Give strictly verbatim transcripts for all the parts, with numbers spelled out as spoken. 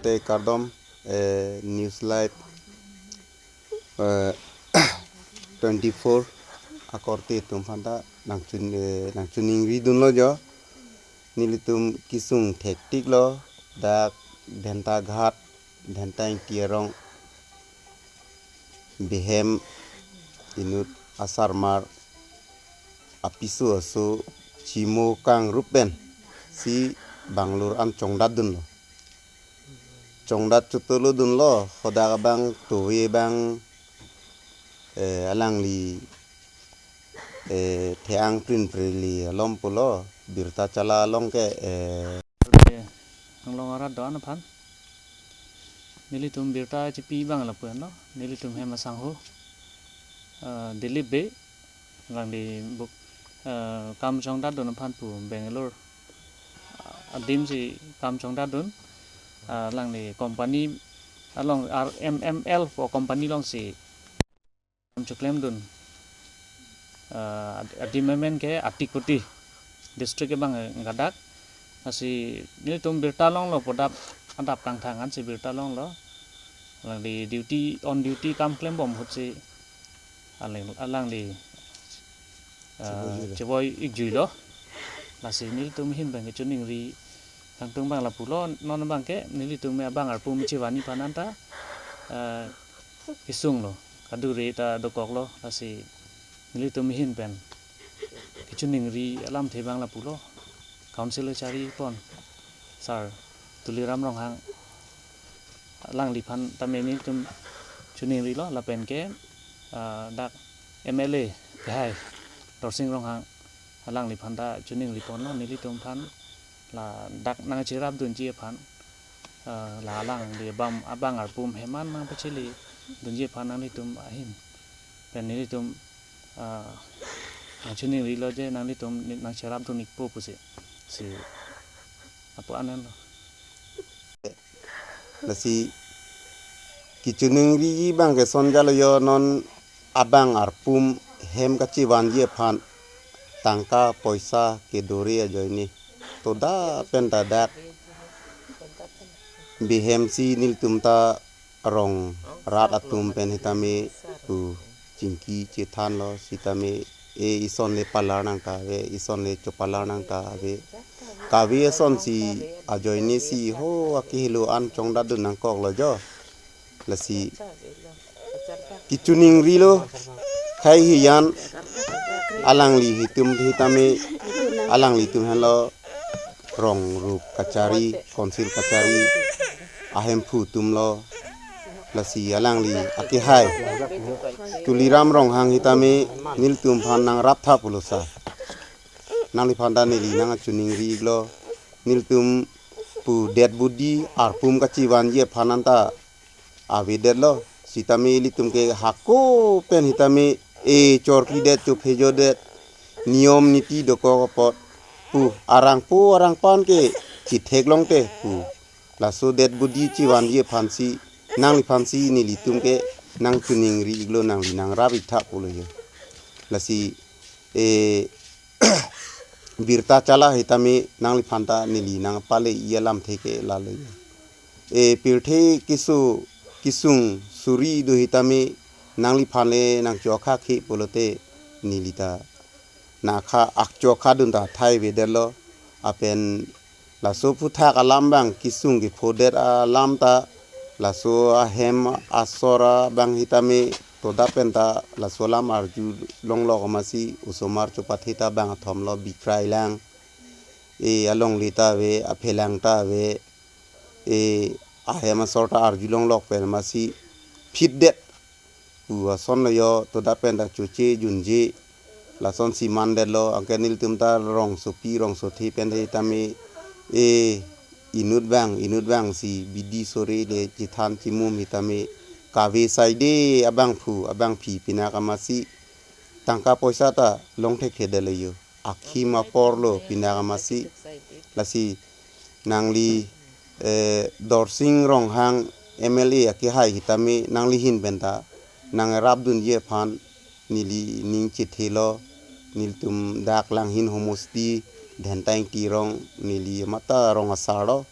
Eh, kardom, eh, News Live, eh, twenty-four akorte atum aphanta nangchun, eh, nangchoningri dunlo jo. Nelitum kesung thektik lo, dak Dhentaghat, Dhenta Ingti arong, Behem inut asarmar apiso aso chimo kangrup pensi Bangalore an chongdat dunlo. Chongdat chotolo dunlo, hadak abang tove abang, eh, alangli, eh, the-ang prinpre le alom pulo, birta chala along ke, eh, Anglong arat do-an aphan nelitum birta chipi abang lapu-an lo, nelitum hem asangho, eh, Dilip Bey, alangli buk, eh, kam chongdat dun aphan pu Bangalore, ah, adim si kam chongdat dun, ah, alangli company along R M M L pu company alongsi kam choklem dun. Ah, ad-, adim amen ke Atikoti district abang, eh, ngadak. Lasi nelitum birta longlo, podap adap kangthang ansi birta longlo. Alangli duty, on duty kam klembom ahutsi alang, alangli, ah, chevoi ikjuilo. Chevoi ikjuilo. Lasi nelitum ahin abang kechoningri kangtung abang lapulo, non abang ke nelitum abang arpum chevanji aphan anta, ah, kesunglo, kadure ta dokoklo, lasi nelitum ahin pen kechoningri alamthe abang lapulo, council kachari pon Sir Tuliram Ronghang, alangliphan tame nelitum choningrilo, lapen ke, ah, dak M L A kehai Dorsing Ronghang, alangliphan ta choningri ponlo nelitum aphan, ladak nangcherap dunji aphan, ah, la alangli abang, abang arpum hem an nangpachele dunji aphan nanglitum ahin pen nelitum, ah, nangchoningrilo je nanglitum ni-, nangcherap dun ikpo pusi, si apo anan lo. Lasi kechoningri abang ke ason jalo jo, non abang arpum hem kachevanji aphan tangka poisa kedore ajoine, toda pen ta dak Behem si nelitum ta rong rat atum pen sitame pu chingki chethanlo, sitame e ison le palar nangkave, ison le chopalar nangkave. Kave asonsi ajoine si ho akehelo an chongdat dun nangkoklo jo. Lasi kechoningri lo, khei hiyan alangli hitum sitame, alanglitum henlo rong rup kachari, council kachari, ahemphu atumlo. Lasi alangli akehai Tuliram Ronghang sitame nelitum aphan nangraptha pulo sa. Nangliphan ta neli nangchoningri iklo. Nelitum pu dead body arpum kachevanji aphan anta avedetlo. Sitame ilitum ke hako pen sitame e chorklidet, chophejodet, niyom niti dokok apot pu arangpo arangpan ke chetheklongte pu, laso dead body chevanji aphansi, nangliphansi nelitum ke nangchoningri iklo, nangli nangrap iktha pulo jo. Lasi, e, birta chala sitame nangliphan ta neli nangpale-i alamthe ke lalo jo. E, pirthe keso kesung suri do sitame nangliphan le nangchokha ke pulote neli ta nakha akchokha dun ta thai avedetlo. Apen laso aphuthak alam abang kesung kephodet alam ta, laso ahem asor abang sitame toda pen ta laso alam arjulonglok amatsi osomar chopathe ta bang athomlo, bikrai lang, e, alongle ta ave, aphelang ta ave, e, ahem asor ta arjulonglok pen amatsi phitdet pu ason lo jo, toda pen ta choche junje, lasonsi mandetlo. Anke nelitum ta rongsopi rongsothe pen sitame, e, inut abang inut abangsi bidi sore le chethan chimum sitame kave saide abangphu abangphi pinak amatsi tangka poisa ta longthekthedetlo jo, akhim aporlo pinak amatsi. Lasi nangli, eh, Dorsing Ronghang M L A akehai sitame nangli ahin pen ta nangrap dunji aphan neli ning chethelo. Nelitum dak Langhin homosti, Dhenta Ingti arong, neli mata rong asar lo,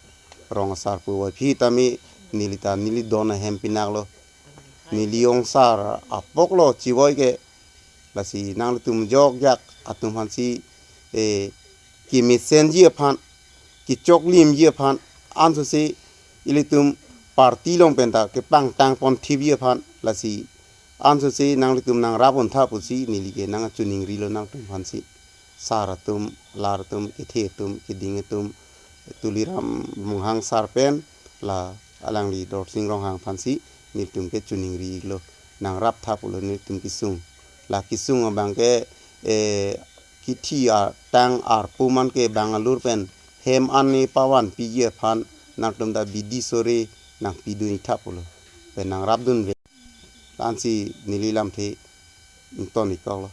rong asar pu wai phi tame Neli ta neli don ahem pinaklo. Neli ongsar apoklo chivoi ke. Lasi nanglitum jokjak atum aphansi, eh, kemesenji aphan, kechoklimji aphan, ansose ilitum party along penta kepangtang ponthipji aphan, lasi ansose nanglitum nangrap untha pusi neli ke nangchiningrilo nangtum aphansi. Sar atum, lar atum, kethe atum, keding atum, Tuliram Ronghang sar pen, la alangli Dorsing Ronghang aphansi, nelitum ke chiningrilo, nangraptha pulo nelitum kesung. La kesung abang ke, eh, kithi atang arpu man ke Bangalore pen, hem an ne pavanpiji aphan, nangtum ta bidi sore, nangpidun-iktha pulo. Pen nangrapdunve. Ansi neli lamthe, ington-ikkoklo.